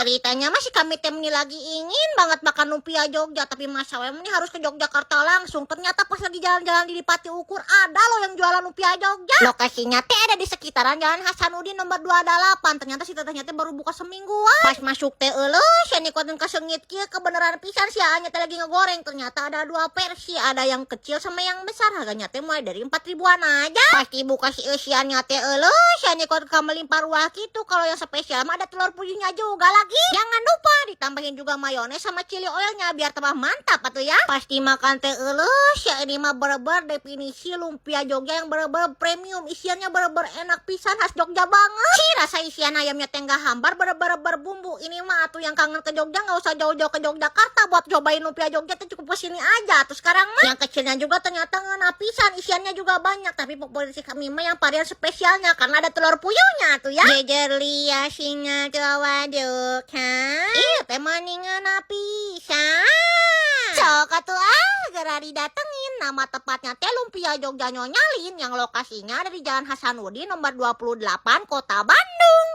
Ceritanya mah si kami teh ini lagi ingin banget makan lumpia Jogja, tapi masa we ini harus ke Yogyakarta langsung. Ternyata pas lagi jalan-jalan di Dipati Ukur ada loh yang jualan lumpia Jogja. Lokasinya teh ada di sekitaran Jalan Hasanuddin nomor 28. Ternyata si tetehnya teh baru buka semingguan. Pas masuk teh euleuh, sia nikotin kaseungit kieu, kebenaran pisan si nya teh lagi ngegoreng. Ternyata ada dua versi, ada yang kecil sama yang besar. Harganya teh mulai dari 4 ribuan aja. Pasti buka si isiannya teh euleuh, sia nikot melimpah ruah gitu. Kalau yang spesial mah ada telur puyuhnya juga lagi. Jangan lupa ditambahin juga mayones sama chili oilnya biar tambah mantap atuh ya. Pasti makan teh euleuh, sia ini mah bener-bener definisi lumpia Jogja yang bener-bener premium. Isiannya bener-bener enak pisan, khas Jogja banget. Si rasa isian ayamnya teh nggak hambar, bener-bener berbumbu. Ini mah atuh yang kangen ke Jogja nggak usah jauh-jauh ke Yogyakarta buat cobain lumpia Jogja tuh, cukup kesini aja. Terus sekarang mah yang kecilnya juga ternyata ngeunah pisan, isiannya juga banyak. Tapi favorit si kami mah yang varian spesialnya karena ada telur puyuhnya tuh ya. Jejer lia singa waduk, ha? Iya teh mani ngeunah pisan. Sok atuh ah, segera didatengin. Nama tepatnya teh Lumpia Jogja Nyonya Lin yang lokasinya ada di Jalan Hasanuddin nomor 28, Kota Bandung.